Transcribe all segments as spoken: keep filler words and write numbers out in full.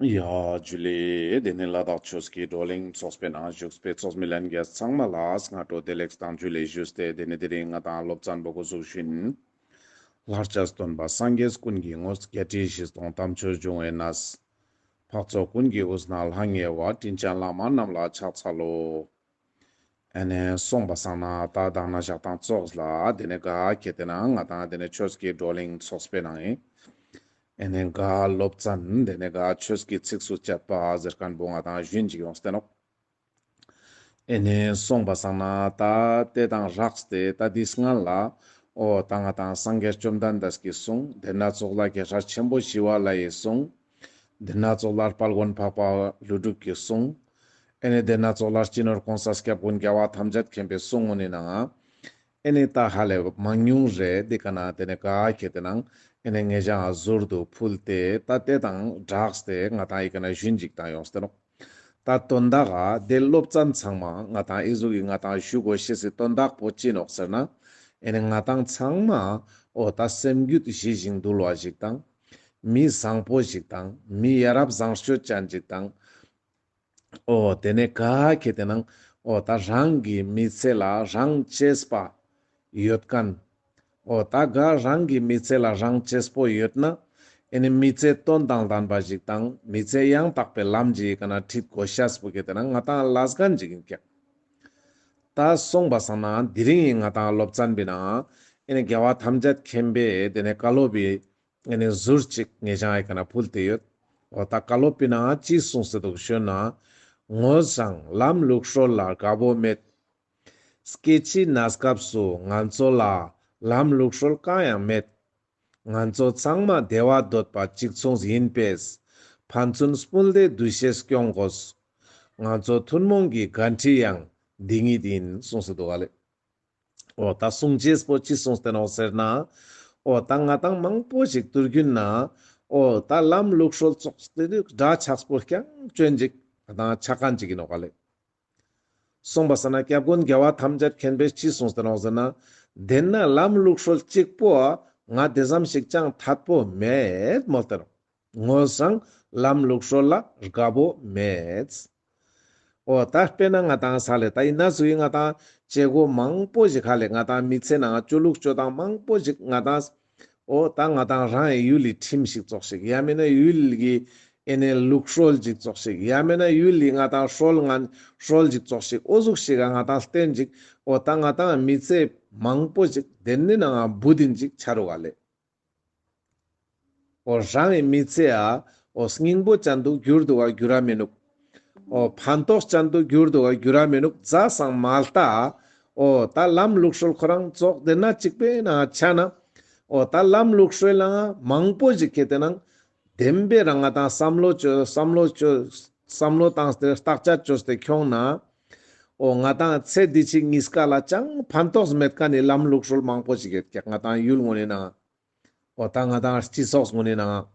ཡ་ཇུ་ལེ། དེ་ནེ་ལ་དྭགས་ཆོས་ཀྱི་བགྲོ་གླེང་ཚོགས་པའི་ནང་བཞུགས་པའི་ཚོགས་མི་ལྷན་རྒྱས་ཚང་མ་ལ་སྔ་དྲོ་བདེ་ལེགས་དང་ཇུ་ལེ་ཞུས་ཏེ། དེ་ནེ་དེ་རིང་ང་དང་སློབ་ཚན་པོ་འགོ་ཟུག་ཞིན། ལྷར་བཅས་སྟོན་པ་སངས་རྒྱས་ཀུན་གྱི་དངོས། བརྒྱད་ཁྲི་བཞི་སྟོང་དམ་ཆོས་འབྱུང་བའི་གནས། འཕགས་ཚོགས་ཀུན་གྱི་དབུས་ན་ལྷང་ངེ་བ། དྲིན་ཅན་བླ་མ་རྣམས་ལ་ཕྱག་འཚལ་ལོ། ཨེ་ནེ་སོང་པ་སང་ན་ད་དང་ན་ཞག་དང་ཙོགས་ལ་དེ་ནེ་ག་ཁེ་ཏེ་ན་ང་དང་དེ་ནེ་ཆོས་ཀྱི་བགྲོ་གླེང་ཚོགས་པའི་ནང་ཨེ་ནེ་ག་སློབ་ཚན་དེ་ནེ་ག་ཆོས་ཀྱི་ཚིགས་སུ་བཅད་པ་ཟེར་ཁན་བོ་ང་དང་ཞུན་ཅིག་ཡོངས་ཏེ་ནོག། ཨེ་ནེ་སོང་པ་སང་ན་ད་དེ་དང་རགས་ཏེ་ད་དེ་སྔ་ལ་འོ་ད་ང་དང་སངས་རྒྱས་བཅོམ་ལྡན་འདས་ཀྱི་གསུང་། དེ་ནེ་ཙོགས་ལ་རྒྱལ་སྲས་ཆེན་པོ་ཞི་བ་ལྷ་ཡི་གསུང་། དེ་ནེ་ཙོགས་ལ་དཔལ་མགོན་འཕགས་པ་ཀླུ་སྒྲུབ་ཀྱི་གསུང་། ཨེ་ནེ་དེ་ནེ་ཙོགས་ལ་སྤྱི་ནོར་གོང་ས་སྐྱབས་མགོན་རྒྱལ་བ་ཐམས་ཅད་མཁྱེན་པའི་གསུང་ངོ་ནི་ནང་ཨེ་ནེ་ད་ཧ་ལས་མང་ཉུང་རེ་དེ་ཀ་ན་དེ་ནེ་ག་ཁེ་ཏེ་ནང་ཨེ་ནེ་ངེ་ཞང་ཟུར་དུ་ཕུལ་ཏེ་ད་དེ་དང་སྦྲགས་ཏེ་ང་དང་ཨི་ཀ་ན་ཞུན་ཅིག་དང་ཡོངས་ཏེ་ནོག། ད་དོན་དག་ག་དེ་སློབ་ཚན་ཚང་མ་ང་དང་ཨི་ཟུག་གི་ང་དང་ཞུ་དགོས་ཤེས་སི་དོན་དག་པོ་ཅི་ནོག་ཟེར་ན། ཨེ་ནེ་ང་དང་ཚང་མ་འོ་ད་སེམས་རྒྱུད་ཞི་ཞིང་དུལ་བ་ཞིག་དང་། མི་བཟང་པོ་ཞིག་དང་། མི་ཡ་རབས་བཟང་སྤྱོད་ཅན་ཞིག་དང་། འོ་དེ་ནེ་ག་ཁེ་ཏེ་ནང་འོ་ད་རང་གི་མི་ཚེ་ལ་རང་གཅེས་པ་ཡོད་ཁན། འོ་ད་ག་རང་གི་མི་ཚེ་ལ་རང་གཅེས་པོ་ཡོད་ན། ཨེ་ནེ་མི་ཚེ་དོན་དང་ལྡན་པ་ཞིག་དང་མི་ཚེ་ཡང་དག་པའི་ལམ་ཞིག་གི་ཀ་ན་ཁྲིད་དགོས་ཤེས་པོ་ཁེ་ཏེ་ན་ང་དང་ལས་འགན་ཞིག་ཡིན་ཀྱག། ད་སོང་པ་སང་ན་དེ་རིང་ང་དང་སློབ་ཚན་པའི་ནང་ཨེ་ནེ་རྒྱལ་བ་ཐམས་ཅད་མཁྱེན་པའི་དེ་ནེ་བཀའ་སློབ་པའི་ཨེ་ནེ་ཟུར་ཅིག་ངེ་ཞང་ཨི་ཀ་ན་ཕུལ་ཏེ་ཡོད། འོ་ད་བཀའ་སློབ་པའི་ནང་ཅི་གསུངས་ཏེ་འདུག་ཞུ་ན། ངོས་རང་ལམ་ལུགས་སྲོལ་ལ་དགའ་པོ་མེད། སྐྱེ་འཆི་གནས་སྐབས་སུ་ང་ཚོ་ལ་ལམ་ལུགས་སྲོལ་གང་ཡང་མེད། ང་ཚོ་ཚང་མ་བདེ་བ་འདོད་པ་གཅིག་མཚུངས་ཡིན་པས། ཕན་ཚུན་སྤུན་ཟླའི་འདུ་ཤེས་སྐྱོང་དགོས། ང་ཚོ་ཐུན་མོང་གི་འགན་འཁྲི་ཡང་འདི་ཉིད་ཡིན་གསུངས་སུ་འདུག་ག་ལེ། འོ་ད་གསུང་ཅེས་པོ་ཅི་གསུངས་ཏེ་ནོག་ཟེར་ན། འོ་ད་ང་དང་མང་པོ་ཞིག་དུས་རྒྱུན་ན་འོ་ད་ལམ་ལུགས་སྲོལ་ཙོགས་ཏེ་འདྲ་ཆགས་པོ་རྐྱང་ཅོན་ཅིག་ང་དང་ཆ་ཁན་ཅིག་ཡིན་ནོག་ག་ལེ། སོང་པ་སང་ན་སྐྱབས་མགོན་རྒྱལ་བ་ཐམས་ཅད་མཁྱེན་པས་ཅི་གསུངས་ཏེ་ནོག་ཟེར་ན། དེ་ན་ལམ་ལུགས་སྲོལ་གཅིག་པོ་ང་དེ་ཙམ་ཞིག་ཅང་ཐད་པོ་མེད་མོལ་ཏེ་ནོག། ངོས་རང་ལམ་ལུགས་སྲོལ་ལ་དགའ་པོ་མེད། འོ་ད་དཔེར་ན་ང་དང་ས་ལེ་ད་ཡིན་ན་ཟུག་ཡིན་ང་དང་བྱེད་སྒོ་མང་པོ་ཞིག་ཧ་ལེ་ང་དང་མི་ཚེ་ནང་ཅོ་ལུགས་ཅོ་སྟངས་མང་པོ་ཞིག་ང་དང་འོ་ད་ང་དང་རང་ཡི་ཡུལ་ལི་ཁྲིམས་ཤིག་ཙོགས་ཤིག་ཡང་མེད་ན་ཡུལ་གྱི་ཨེ་ནེ་ལུགས་སྲོལ་ཞིག་ཙོགས་ཤིག་ཡང་མེད་ན་ཡུལ་ལི་ང་དང་སྲོལ་ངན་སྲོལ་ཞིག་ཙོགས་ཤིག་འོ་ཟུག་ཤིག་ག་ང་དང་བརྟེན་ཅིག་འོ་ད་ང་དང་མི་ཚེ་མང་པོ་ཞིག་དེ་ནི་ནང་བུད་དིན་ཅིག་ཆ་རུག་ག་ལེ། འོ་རང་གི་མི་ཚེ་ཨ་འོ་སྙིང་པོ་ཅན་དུ་གྱུར་འདུག་ག་གྱུར་ར་མི་ནུག། འོ་ཕན་ཐོགས་ཅན་དུ་གྱུར་འདུག་ག་གྱུར་ར་མི་ནུག་རྫ་སང་མ་ལྟ། འོ་ད་ལམ་ལུགས་སྲོལ་ཁོ་རང་ཙོགས་དེ་ན་གཅིག་པའི་ནང་ཆ་ན། འོ་ད་ལམ་ལུགས་སྲོལ་ལའང་མང་པོ་ཞིག་ཁེ་ཏེ་ནང་བདེན་པའི་རང་ང་དང་བསམ་བློ་ཅོ་བསམ་བློ་ཅོ་བསམ་བློ་བཏང་སྟེ་བརྟག་དཔྱད་ཅོས་ཏེ་ཁྱོང་ན། འོ་ང་དང་ཚེ་འདི་ཕྱི་གཉིས་ཀ་ལ་ཅང་ཕན་ཐོགས་མེད་ཁན་ནི་ལམ་ལུགས་སྲོལ་མང་པོ་ཞིག་ཡོད་ཀྱག་ང་དང་ཡུལ་ངོ་ནི་ནང་། འོ་ད་ང་དང་སྤྱི་ཚོགས་ངོ་ནི་ནང་།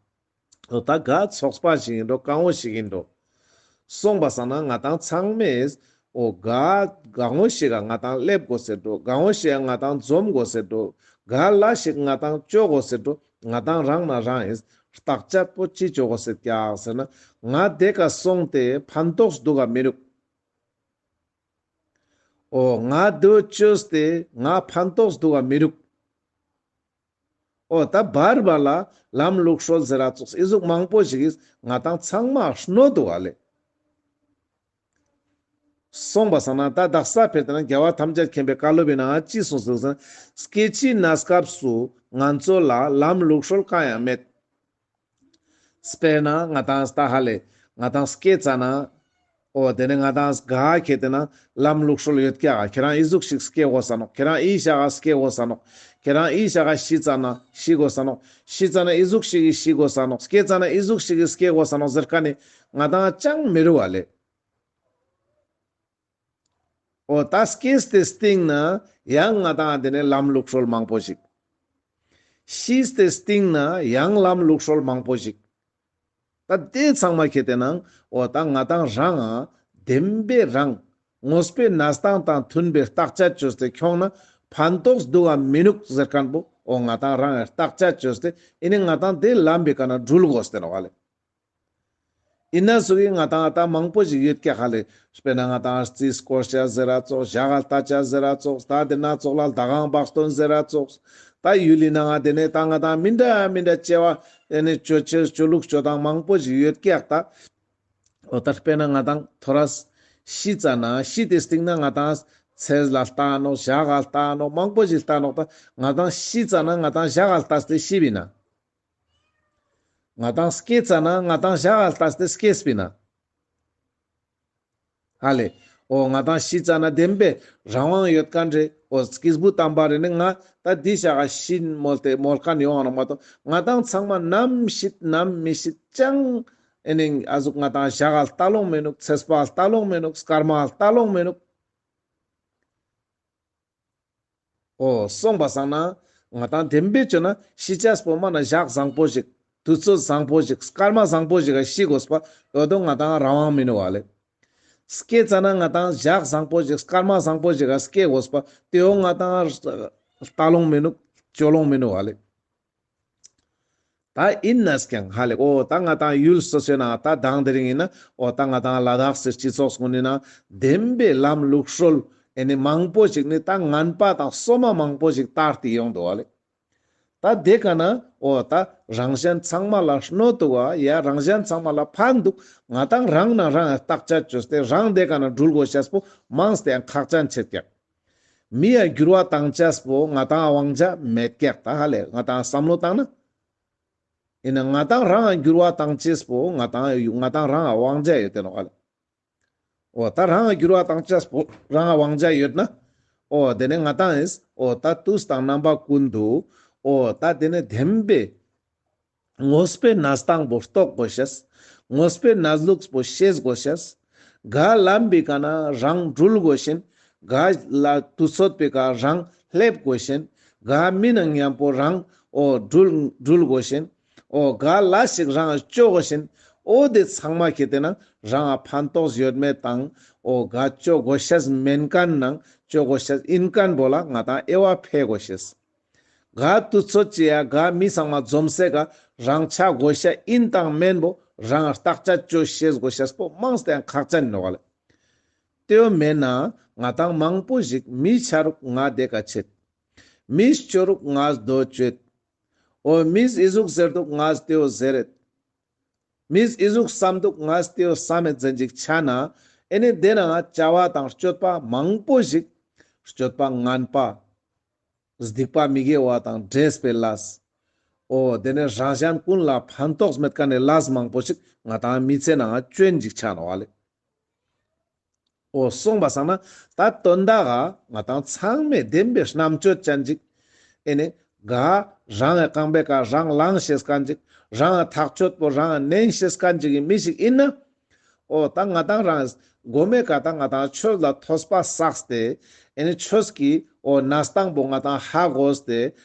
འོ་ད་ག་ཚོགས་པ་ཞིག་ཡིན་འགྲོ་གང་བོ་ཞིག་ཡིན་འགྲོ། སོང་པ་སང་ན་ང་དང་ཚང་མས་འོ་ག་གང་བོ་ཞིག་ག་ང་དང་སླེབས་དགོས་ཟེར་འགྲོ་གང་བོ་ཞིག་ག་ང་དང་འཛོམས་དགོས་ཟེར་འགྲོ་ག་ལ་ཞིག་ང་དང་ཅོ་དགོས་ཟེར་འགྲོ་ང་དང་རང་ན་རང་ཡིན་བརྟག་དཔྱད་པོ་ཅི་ཅོ་དགོས་ཟེར་ཀྱག་ཟེར་ན་ང་དེ་ཀ་སོང་སྟེ་ཕན་ཐོགས་འདུག་ག་མི་རུག། འོ་ང་དེ་ཅོས་ཏེ་ང་ཕན་ཐོགས་འདུག་ག་མི་རུག། འོ་ད་བར་བར་ལ་ལམ་ལུགས་སྲོལ་ཟེར་ར་ཙོགས་ཨི་ཟུག་མང་པོ་ཞིག་གིས་ང་དང་ཚང་མ་གནོད་འདུག་ག་ལེ། སོང་པ་སང་ན་ད་དག་ས་ཕེར་ཏེ་ན་རྒྱལ་བ་ཐམས་ཅད་མཁྱེན་པའི་བཀའ་སློབ་པའི་ནང་ཅི་གསུངས་ཟེར་ན། སྐྱེ་འཆི་གནས་སྐབས་སུ་ང་ཚོ་ལ་ལམ་ལུགས་སྲོལ་གང་ཡང་མེད། དཔེར་ན་ང་དང་ད་ཧ་ལེ་ང་དང་སྐྱེ་ཙ་ན། འོ་དེ་ནེ་ང་དང་ག་ཁེ་ཏེ་ན་ལམ་ལུགས་སྲོལ་ཡོད་ཀྱག་ག་ཁྱེ་རང་ཨི་ཟུག་ཞིག་སྐྱེ་དགོས་ས་ནོག་ཁྱེ་རང་ཨི་ཞག་ག་སྐྱེ་དགོས་ས་ནོག་ཁྱེ་རང་ཨི་ཞག་ག་ཤི་ཙ་ན་ཤི་དགོས་ས་ནོག་ཤི་ཙ་ན་ཨི་ཟུག་ཞིག་གི་ཤི་དགོས་ས་ནོག་སྐྱེ་ཙ་ན་ཨི་ཟུག་ཞིག་གི་སྐྱེ་དགོས་ས་ནོག་ཟེར་ཁན་ནི་ང་དང་ཅང་མི་རུག་ག་ལེ། འོ་ད་སྐྱེས་ཏེ་སྟིང་ན་ཡང་ང་དང་དེ་ནེ་ལམ་ལུགས་སྲོལ་མང་པོ་ཞིག་ཤི་སྟེ་སྟིང་ན་ཡང་ལམ་ལུགས་སྲོལ་མང་པོ་ཞིག་ད་དེ་ཚང་མ་ཁེ་ཏེ་ནང་འོ་ད་ང་དང་རང་ང་བདེན་པའི་རང་ངོས་པོའི་གནས་སྟངས་དང་མཐུན་པའི་བརྟག་དཔྱད་ཅོས་ཏེ་ཁྱོང་ན་ཕན་ཐོགས་འདུག་ག་མི་ནུག་ཟེར་ཁན་པོ་འོ་ང་དང་རང་ངི་བརྟག་དཔྱད་ཅོས་ཏེ་ཨི་ནི་ང་དང་དེ་ལམ་པའི་ཀ་ན་འགྲུལ་དགོས་ཏེ་ནོག་ག་ལེ། ཨིན་ན་ཟུག་གི་ང་དང་ད་མང་པོ་ཞིག་ཡོད་ཀྱག་ཧ་ལེ། དཔེར་ན་ང་དང་རྩིས་སྐོར་ཆ་ཟེར་ར་ཙོགས། ཞག་ག་ལྟ་ཆ་ཟེར་ར་ཙོགས། ད་དེ་ན་ཙོགས་ལ་ཟླ་གང་བག་སྟོན་ཟེར་ར་ཙོགས། ད་ཡུལ་ལི་ནང་ང་དེ་ནས་ད་ང་དང་མི་འདྲ་མི་འདྲ་བྱ་བ་ཨེ་ནི་ཅོ་ཅེས་ཅོ་ལུགས་ཅོ་སྟངས་མང་པོ་ཞིག་ཡོད་ཀྱག་ད། འོ་ད་དཔེར་ན་ང་དང་ཐོ་རས་ཤི་ཙ་ན་ཤི་དེ་སྟིང་ན་ང་དང་ཚེས་ལ་ལྟ་ནོག། ཞག་ག་ལྟ་ནོག། མང་པོ་ཞིག་ལྟ་ནོག། ད་ང་དང་ཤི་ཙ་ན་ང་དང་ཞག་ག་ལྟས་ཏེ་ཤི་བིན་ན། ང་དང་སྐྱེ་ཙ་ན་ང་དང་ཞག་ག་ལྟས་ཏེ་སྐྱེས་བིན་ན། ཧ་ལེ། འོ་ང་དང་ཤི་ཙ་ན་བདེན་པའི་རང་དབང་ཡོད་མཁན་རེད། འོ་སྐྱེས་བུ་དམ་པ་རེ་ནི་ང་ད་འདི་ཞག་ག་ཤི་མོལ་ཏེ་མོལ་མཁན་ཡོང་ང་ནོག་མ་གཏོགས། ང་དང་ཚང་མ་ནམ་ཤི་ནམ་མི་ཤི་ཅང་ཨེ་ནི་ཨ་ཟུག་ང་དང་ཞག་ག་ལྟ་ལོང་མི་ནུག། ཚེས་པ་ལྟ་ལོང་མི་ནུག། སྐར་མ་ལྟ་ལོང་མི་ནུག། འོ་སོང་པ་སང་ན་ང་དང་བདེན་པའི་ཅོ་ན་ཤི་ཅེས་པོ་མ་ན་ཞག་བཟང་པོ་ཞིག། དུས་ཚོད་བཟང་པོ་ཞིག། སྐར་མ་བཟང་པོ་ཞིག་ག་ཤི་དགོས་པ། འོ་དོ་ང་དང་རང་དབང་མི་ནུག་ཧ་ལེ། སྐྱེ་ཙ་ན་ང་དང་ཞག་བཟང་པོ་ཞིག། སྐར་མ་བཟང་པོ་ཞིག་ག་སྐྱེ་དགོས་པ། དེའོ་ང་དང་ལྟ་ལོང་མི་ནུག། ཅོ་ལོང་མི་ནུག་ཧ་ལེ། ད་ཨིན་ན་ཀྱང་ཧ་ལེ། འོ་ད་ང་དང་ཡུལ་སོ་སོའི་ནང་ད་དང་དེ་རིང་ཨིན་ན་འོ་ད་ང་དང་ལ་དྭགས་སི་སྤྱི་ཚོགས་ཀུན་ནི་ནང་བདེན་པའི་ལམ་ལུགས་སྲོལ་ཨེ་ནི་མང་པོ་ཞིག་ནི་ད་ངན་པ་དང་སོ་མ་མང་པོ་ཞིག་དར་ཏེ་ཡོང་འདུག་ཧ་ལེ། ད་དེ་ཀ་ན་འོ་ད་རང་གཞན་ཚང་མ་ལ་གནོད་འདུག་ག། ཡ་རང་གཞན་ཚང་མ་ལ་ཕན་འདུག། ང་དང་རང་ན་རང་བརྟག་དཔྱད་བཅོས་ཏེ་རང་དེ་ཀ་ན་འགྲུལ་དགོས་ཤེས་པོ་མངས་ཏེ་ཡང་ཁག་ཅན་ཆེད་ཀྱག། མི་ཡ་འགྱུར་བ་བཏང་ཅེས་པོ་ང་དང་དབང་ཆ་མེད་ཀྱག་ད་ཧ་ལེ། ང་དང་བསམ་བློ་བཏང་ན། ཨིན་ན་ང་དང་རང་ང་འགྱུར་བ་བཏང་ཅེས་པོ་ང་དང་ང་དང་རང་ང་དབང་ཆ་ཡོད་དེ་ནོག་ཧ་ལེ། འོ་ད་རང་ང་འགྱུར་བ་བཏང་ཅེས་པོ་རང་ང་དབང་ཆ་ཡོད་ན། འོ་དེ་ནས་ང་དང་ཨིས་འོ་ད་དུས་དང་རྣམ་པ་ཀུན་ཏུ་འོ་ད་དེ་ནས་བདེན་པའི་དངོས་པོའི་གནས་སྟངས་པོ་རྟོགས་དགོས་ཤེས། དངོས་པོའི་གནས་ལུགས་པོ་ཤེས་དགོས་ཤེས། ག་ལམ་པའི་ཀ་ན་རང་འགྲུལ་དགོས་ཤེས། ག་ལ་དུས་ཚོད་པའི་ཀ་རང་སླེབས་དགོས་ཤེས། ག་མི་ནང་མཉམ་པོ་རང་འོ་འགྲུལ་འགྲུལ་དགོས་ཤེས། འོ་ག་ལ་ཞིག་རང་ཅོ་དགོས་ཤེས། འོ་དེ་ཚང་མ་ཁེ་ཏེ་ན་རང་ང་ཕན་ཐོགས་ཡོད་མེད་དང་འོ་ག་ཅོ་དགོས་ཤེས་མེན་མཁན་ནང་ཅོ་དགོས་ཤེས་ཨིན་མཁན་པོ་ལ་ང་དང་དབྱེ་བ་ཕེ་དགོས་ཤེས། ག་དུས་ཚོད་ཅི་ཡ་ག་མི་ཚང་མ་འཛོམས་སེ་ག་རང་ཆ་དགོས་ཤེས་ཨིན་དང་མེན་པོ་རང་བརྟག་དཔྱད་བཅོ་ཤེས་དགོས་ཤེས་པོ་མངས་ཏེ་ཡང་ཁག་ཅན་ནོག་ལེ། དེའོ་མེན་ན་ང་དང་མང་པོ་ཞིག་མི་ཆ་རུག་ང་དེ་ཀ་ཆེད། མི་ཅོ་རུག་ང་དོ་ཅོད། འོ་མིས་ཨི་ཟུག་ཟེར་དུག་ང་དེའོ་ཟེར་རེད། མིས་ཨི་ཟུག་བསམ་དུག་ང་དེའོ་བསམ་མེད་ཟེན་ཅིག་ཆ་ན། ཨེ་ནི་དེ་ན་བྱ་བ་དང་སྤྱོད་པ་མང་པོ་ཞིག་སྤྱོད་པ་ངན་པ། སྡིག་པ་མི་དགེ་བ་དང་འདྲེས་པའི་ལས། འོ་དེ་ནས་རང་གཞན་ཀུན་ལ་ཕན་ཐོགས་མེད་མཁན་ནི་ལས་མང་པོ་ཞིག་ང་དང་མི་ཚེ་ནང་ཅོན་ཅིག་ཆ་ནོག་ལེ། འོ་སོང་པ་སང་ན་ད་དོན་དག་ག་ང་དང་ཚང་མས་བདེན་པའི་རྣམ་དཔྱོད་ཅན་ཅིག་ཨེ་ནི་ག་རང་ངི་རྐང་པའི་ཀ་རང་ལངས་ཤེས་མཁན་ཅིག་རང་ངི་ཐག་ཆོད་པོ་རང་ངི་ནན་ཤེས་མཁན་ཅིག་གི་མི་ཞིག་ཨིན་ན། འོ་ད་ང་དང་རང་གོ་མའི་ཀ་ད་ང་དང་ཆོས་ལ་ཐོས་པ་བསགས་ཏེ་ཨེ་ནི་ཆོས་ཀྱི་འོ་གནས་སྟངས་པོ་ང་དང་ཧ་གོ་སྟེ་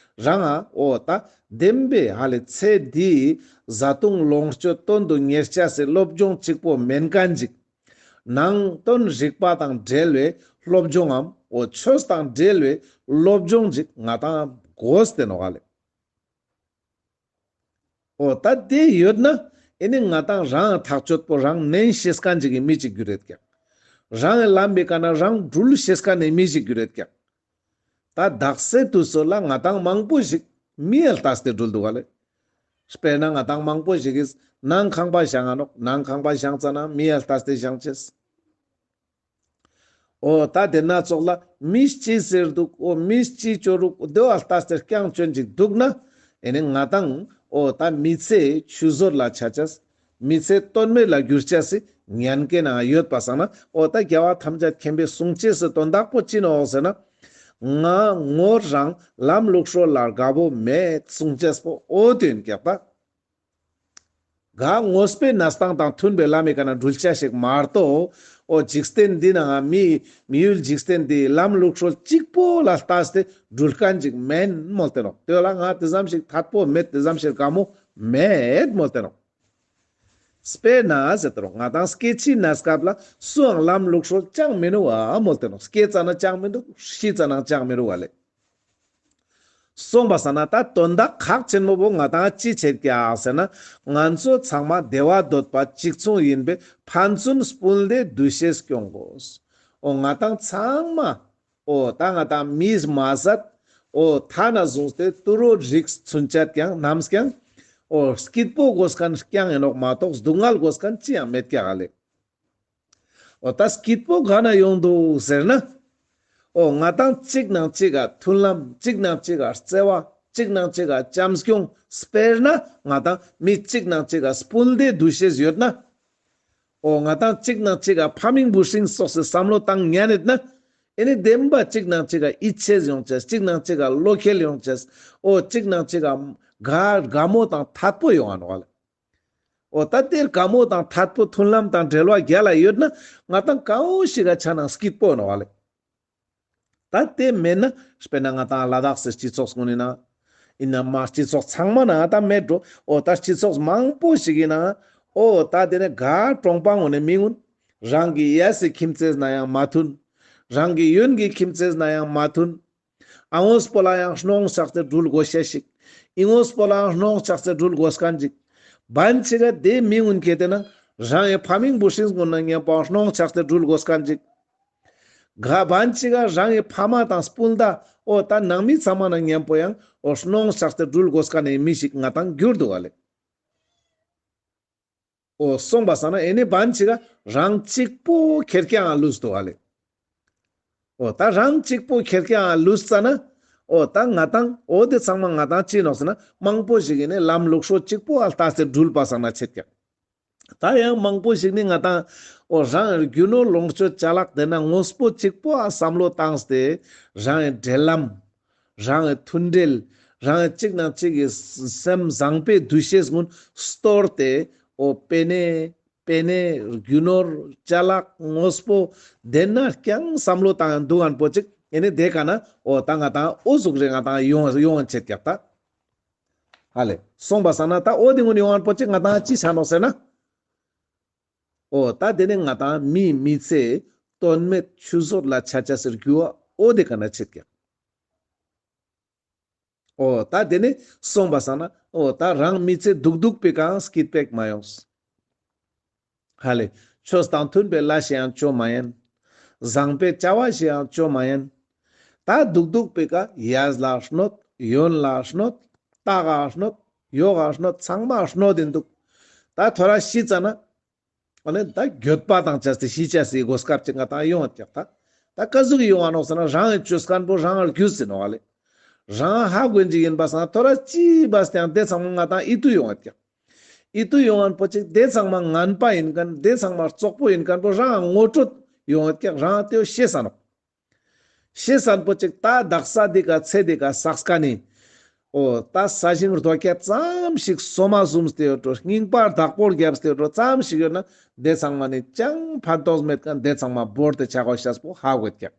རང་ང་འོ་ད་བདེན་པའི་ཧ་ལེ་ཚེ་འདིའི་བཟའ་བཏུང་ལོངས་སྤྱོད་དོན་དུ་གཉེར་ཅེས་སི་སློབ་སྦྱོང་གཅིག་པོ་མེན་མཁན་ཅིག་ནང་དོན་རིག་པ་དང་འབྲེལ་བའི་སློབ་སྦྱོང་ངམ་འོ་ཆོས་དང་འབྲེལ་བའི་སློབ་སྦྱོང་ཅིག་ང་དང་དགོས་ཏེ་ནོག་ལེ། འོ་ད་དེ་ཡོད་ན་ཨེ་ནི་ང་དང་རང་ཐག་ཆོད་པོ་རང་ནན་ཤེས་མཁན་ཅིག་གི་མི་ཅིག་གྱུར་རེད་ཀྱག་རང་ངི་ལམ་པའི་ཀ་ན་རང་འགྲུལ་ཤེས་མཁན་ནི་མི་ཅིག་གྱུར་རེད་ཀྱག་ད་དག་སའི་དུས་ཚོད་ལ་ང་དང་མང་པོ་ཞིག་མི་ཡ་ལྟས་ཏེ་འགྲུལ་འདུག་ག་ལེ། དཔེར་ན་ང་དང་མང་པོ་ཞིག་གིས་ནང་ཁང་པ་བཞེངས་ང་ནོག་ནང་ཁང་པ་བཞེངས་ཙ་ན་མི་ཡ་ལྟས་ཏེ་བཞེངས་ཅེས། འོ་ད་དེ་ན་ཙོགས་ལ་མི་ཅི་ཟེར་འདུག་འོ་མི་ཅི་ཅོ་རུག་དེ་བ་ལྟས་ཏེ་རྐྱང་ཅོན་ཅིག་འདུག་ན། ཨེ་ནི་ང་དང་འོ་ད་མི་ཚེ་ཆུད་ཟོས་ལ་ཆ་ཅེས། མི་ཚེ་དོན་མེད་ལ་འགྱུར་ཅེས་སི་ཉེན་ཁ་ནང་ཡོད་པ་སང་ན་འོ་ད་རྒྱལ་བ་ཐམས་ཅད་མཁྱེན་པས་གསུང་ཅེས་སི་དོན་དག་པོ་ཅི་ནོག་ཟེར་ན། ང་ངོ་རང་ལམ་ལུགས་སྲོལ་ལ་དགའ་བོ་མེད་གསུང་ཅེས་པོ་འོ་དེ་ཨིན་ཀྱག་ད། ག་དངོས་པོའི་གནས་སྟངས་དང་མཐུན་པའི་ལམ་མི་ཀ་ན་འགྲུལ་ཅེས་ཞིག་མ་གཏོགས། འོ་འཇིག་རྟེན་འདི་ནང་མི་མི་ཡུལ་འཇིག་རྟེན་འདི་ལམ་ལུགས་སྲོལ་གཅིག་པོ་ལ་ལྟས་ཏེ་འགྲུལ་མཁན་ཅིག་མེན་མོལ་ཏེ་ནོག་དེ་ལ་ང་དེ་ཙམ་ཞིག་ཐད་པོ་མེད་དེ་ཙམ་ཞིག་དགའ་མོ་མེད་མོལ་ཏེ་ནོག་དཔེར་ན་ཟེར་ཏེ་རོ་ང་དང་སྐྱེ་འཆི་གནས་སྐབས་ལ་སུའང་ལམ་ལུགས་སྲོལ་ཅང་མི་ནུག་ཨ་མོལ་ཏེ་ནོག་སྐྱེ་ཙ་ན་ཅང་མི་འདུག་ཤི་ཙ་ན་ཅང་མི་རུག་ཨ་ལེ། སོང་པ་སང་ན་ད་དོན་དག་ཁག་ཆེན་མོ་བོ་ང་ཏང་ཅི་ཆེད་ཀྱག་ཟེར་ན། ང་ཚོ་ཚང་མ་བདེ་བ་འདོད་པ་གཅིག་མཚུངས་ཡིན་པས་ཕན་ཚུན་སྤུན་ཟླའི་འདུ་ཤེས་སྐྱོང་དགོས། འོ་ང་ཏང་ཚང་མ། འོ་ད་ང་ཏང་མིས་མ་ཟད། འོ་ཐ་ན་བཟུང་སྟེ་དུད་འགྲོ་རིགས་ཚུན་ཆད་ཀྱང་ནམ་ཀྱང་། འོ་སྐྱིད་པོ་དགོས་མཁན་རྐྱང་ཡིན་ནོག་མ་གཏོགས་སྡུག་བསྔལ་དགོས་མཁན་ཅི་ཡང་མེད་ཀྱག་ལེ། འོ་ད་སྐྱིད་པོ་ག་ན་ཡོང་འདུག་ཟེར་ན། འོ་ང་ཏང་གཅིག་ནང་གཅིག་ག་མཐུན་ལམ། གཅིག་ནང་གཅིག་ག་བརྩེ་བ། གཅིག་ནང་གཅིག་ག་བྱམས་སྐྱོང་། དཔེར་ན་ང་ཏང་མི་གཅིག་ནང་གཅིག་ག་སྤུན་ཟླའི་འདུ་ཤེས་ཡོད་ན། འོ་ང་ཏང་གཅིག་ནང་གཅིག་ག་ཕ་མིང་བུ་སྲིང་སོགས་སི་བསམ་བློ་བཏང་ཉན་ནེད་ན། ཨེ་ནི་བདེན་པ་གཅིག་ནང་གཅིག་ག་ཡིད་ཆེས་ཡོང་ཅེས། གཅིག་ནང་གཅིག་ག་བློ་ཁེལ་ཡོང་ཅེས། འོ་གཅིག་ནང་གཅིག་ག་དགའ་དགའ་མོ་དང་ཐད་པོ་ཡོང་ང་ནོག་ལེ། འོ་ད་དེར་དགའ་མོ་དང་ཐད་པོ་མཐུན་ལམ་དང་འབྲེལ་བ་རྒྱལ་ལ་ཡོད་ན། ང་ཏང་གང་བོ་ཞིག་ག་ཆ་ན་སྐྱིད་པོ་ནོག་ལེ། ད་དེ་མེད་ན་དཔེར་ན་ང་ཏང་ལ་དྭགས་སི་སྤྱི་ཚོགས་ཀུན་ནི་ན། ཡིན་ན་མ་སྤྱི་ཚོགས་ཚང་མ་ན་ད་མེད་འགྲོ། འོ་ད་སྤྱི་ཚོགས་མང་པོ་ཞིག་ཡིན་ན། འོ་ད་དེ་ནས་ག་གྲོང་པ་ངོ་ནས་མི་ངུན། རང་གི་ཡས་སི་ཁྱིམ་མཚེས་ན་ཡང་མ་མཐུན། རང་གི་ཡོན་གྱི་ཁྱིམ་མཚེས་ན་ཡང་མ་མཐུན། ཨ་ངོས་པོ་ལ་ཡང་གནོང་ཆགས་ཏེ་འགྲུལ་དགོས་ཤེས་ཤིག། ཨི་ངོས་པོ་ལ་ཡང་གནོང་ཆགས་ཏེ་འགྲུལ་དགོས་མཁན་ཅིག། བན་ཅིག་ག་དེ་མི་ངུན་ཁེ་ཏེ་ན་རང་ངི་ཕ་མིང་བུ་སྲིང་ངུན་ན་མཉམ་པོ་གནོང་ཆགས་ཏེ་འགྲུལ་དགོས་མཁན་ཅིག། ག་བན་ཅིག་ག་རང་ངི་ཕ་མ་དང་སྤུན་ཟླ། འོ་ད་ནང་མི་ཚང་མ་ན་མཉམ་པོ་ཡང་འོ་གནོང་ཆགས་ཏེ་འགྲུལ་དགོས་མཁན་ནི་མི་ཞིག་ང་ཏང་གྱུར་འདུག་ག་ལེ། འོ་སོང་པ་སང་ན་ཨེ་ནི་བན་ཅིག་ག་རང་གཅིག་པོ་ཁེར་རྐྱང་ལུས་འདུག་ག་ལེ། འོ་ད་རང་གཅིག་པོ་ཁེར་རྐྱང་ལུས་ཙ་ན། འོ་ད་ང་ཏང་འོ་དེ་ཚང་མ་ང་ཏང་ཅི་ནོག་ཟེར་ན། མང་པོ་ཞིག་ཡིན་ནི་ལམ་ལུགས་སྲོལ་གཅིག་པོ་ཨ་ལྟ་སྟེ་འགྲུལ་པ་སང་ན་ཆེད་ཀྱག། ད་ཡང་མང་པོ་ཞིག་ནི་ང་ཏང་འོ་རང་རྒྱུ་ནོར་ལོངས་སྤྱོད་ཅ་ལག་དེ་ན་དངོས་པོ་གཅིག་པོ་ཨ་བསམ་བློ་བཏང་སྟེ། རང་ངི་འབྲེལ་ལམ། རང་ངི་མཐུན་འབྲེལ། རང་ངི་གཅིག་ནང་གཅིག་གི་སེམས་བཟང་པོའི་འདུ་ཤེས་ཀུན་སྟོར་ཏེ། འོ་པེ་ནེ་པེ་ནེ་རྒྱུ་ནོར་ཅ་ལག་དངོས་པོ་དེ་ན་རྐྱང་བསམ་བློ་བཏང་འདུག་མཁན་པོ་ཅིག། ཨེ་ནི་དེ་ཀ་ན་འོ་ད་ང་ཏང་འོ་ཟུག་རེ་ང་ཏང་ཡོང་ཡོང་ཆེད་ཀྱག་ད། ཧ་ལེ། སོང་པ་སང་ན་ད་འོ་དེ་ངུན་ཡོང་མཁན་པོ་ཅིག་ང་ཏང་ཅི་ཆ་ནོག་ཟེར་ན། འོ་ད་དེ་ནི་ང་ཏང་མི་མི་ཚེ་དོན་མེད་ཆུད་ཟོས་ལ་ཆ་ཆ་ཟེར་རྒྱུ་བ་འོ་དེ་ཀ་ན་ཆེད་ཀྱག། འོ་ད་དེ་ནི་སོང་པ་སང་ན་འོ་ད་རང་མི་ཚེ་སྡུག་སྡུག་པའི་ཀའང་སྐྱིད་པོ་མ་ཡོང་། ཧ་ལེ། ཆོས་དང་མཐུན་པའི་ལས་ཤིག་ཡང་ཅོ་མ་ཉན། བཟང་པོའི་བྱ་བ་ཞིག་ཡང་ཅོ་མ་ཉན། ད་སྡུག་སྡུག་པའི་ཀ་ཡས་ལ་གནོད། ཡོན་ལ་གནོད། རྟགས་ལ་གནོད། ཡོག་ག་གནོད། ཚང་མ་གནོད་དེ་འདུག། ད་ཐོ་རས་ཤི་ཙ་ན། ཨ་ནི་ད་འགྱོད་པ་དང་བཅས་ཏེ་ཤི་ཅེས་སི་གོ་སྐབས་ཅིག་ང་ཏང་ཡོང་བ་ཀྱག་ད། ད་ཀ་ཟུག་ཡོང་བ་ནོག་ཟེར་ན་རང་ངི་ཅོས་མཁན་པོ་རང་ངར་རྒྱུས་ཟིན་ནོག་ལེ། རང་ཧ་གོ་ཡིན་ཅིག་ཡིན་པ་སང་ཐོ་རས་ཅི་བས་ཏེ་ཡང་དེ་ཚང་མ་ང་ཏང་ཡིད་དུ་ཡོང་བ་ཀྱག། ཡིད་དུ་ཡོང་མཁན་པོ་ཅིག་དེ་ཚང་མ་ངན་པ་ཡིན་མཁན་དེ་ཚང་མ་བཙོག་པོ་ཡིན་མཁན་པོ་རང་ངོ་སྤྲོད་ཡོང་བ་ཀྱག་རང་དེའོ་ཤེས་ས་ནོག། ཤེས་མཁན་པོ་ཅིག་ད་དག་ས་འདི་ཀ་ཚེ་འདི་ཀ་བསགས་མཁན་ནི། འོ་ད་ས་ཞིང་རྡོ་སྐྱ་ཙམ་ཞིག་སོ་མ་ཟུམ་སྟེ་ཡོད་འགྲོ། རྙིང་པ་བདག་པོ་བརྒྱབ་སྟེ་ཡོད་འགྲོ་ཙམ་ཞིག་ཡོད་ན་དེ་ཚང་མ་ནི་ཅང་ཕན་ཐོགས་མེད་མཁན་དེ་ཚང་མ་བོར་ཏེ་ཆ་དགོས་ཤེས་པོ་ཧ་གོ་ཀྱག།